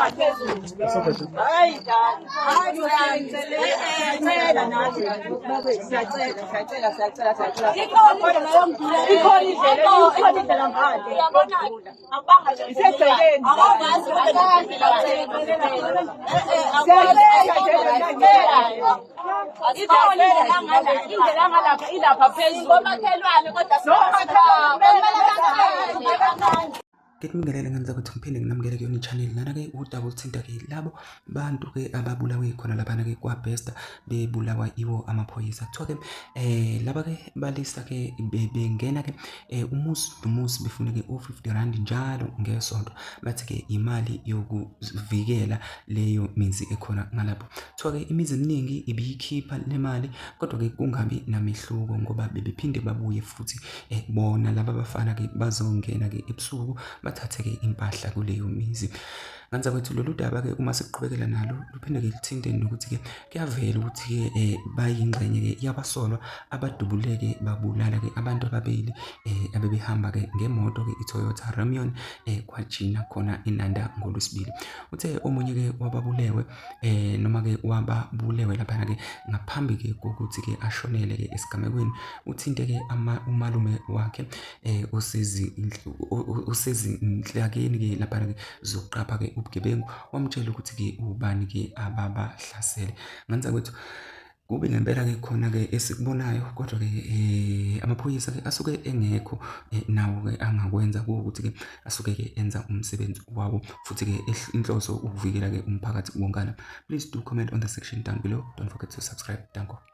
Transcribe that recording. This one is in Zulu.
Ngaphezulu. Hayi dani. Hayi siyacela nathi. Siyacela, siyacela, siyacela, siyacela. Ikhona indlela yokudlula. Ikhona indlela, ikhona indlela ngaphandle. Uyabona akubanga nje. Isegcekeni. Akwazi Siyacela nje, siyacela. Ikhona indlela ngala, indlela ngalapha ilapha phezulu. Komakhelwane kodwa Nomakhelwane. Ngikubingelele ngenza ukuthi ngiphinde nginamukele kuyona i-channel lana-ke udaba oluthinta-ke labo bantu-ke ababulawe khona laphana-ke kwaBester bebulawa iwo amaphoyisa. Kuthiwa-ke laba-ke balisa-ke bengena-ke umuzi nomuzi befuna-ke u-50 rand njalo ngesonto. Bathi-ke imali yokuvikela leyo mizi ekhona ngalapho. Kuthiwa-ke imizi eminingi ibiyikhipha le mali kodwa-ke kungabi namehluko ngoba bebephinde babuye futhi bona laba bafana ke bazongena ke ebusuku bathathe ke impahla kuleyo mizi. Nganza kwethu lolu daba ke uma siqhubekela nalo luphinde ke luthinte nokuthi ke kuyavela ukuthi ke bayingxenye ke yabasolwa abadubuleke babulala ke abantu ababili abebehamba ke ngemoto ke iToyota Rumion kwajina khona eNanda ngoLwesibili. Uthe omunye ke wababulewe noma ke wababulewe laphana ke ngaphambi ke kokuthi ke ashonele ke esigamekweni uthinte ke ama umalume wakhe osezi osezinhlakeni ke laphana ke zokuqapha ke ubugebengu wamtshela ukuthi ke ubani ke ababahlasele. Nganza kwethu kube ngempela ke khona ke esikubonayo kodwa ke amaphoyisa ke asuke engekho nawo ke angakwenza kuwukuthi ke asuke ke enza umsebenzi wawo futhi ke inhloso ukuvikela ke umphakathi wonkana. Please do comment on the section down below. Don't forget to subscribe. Danko.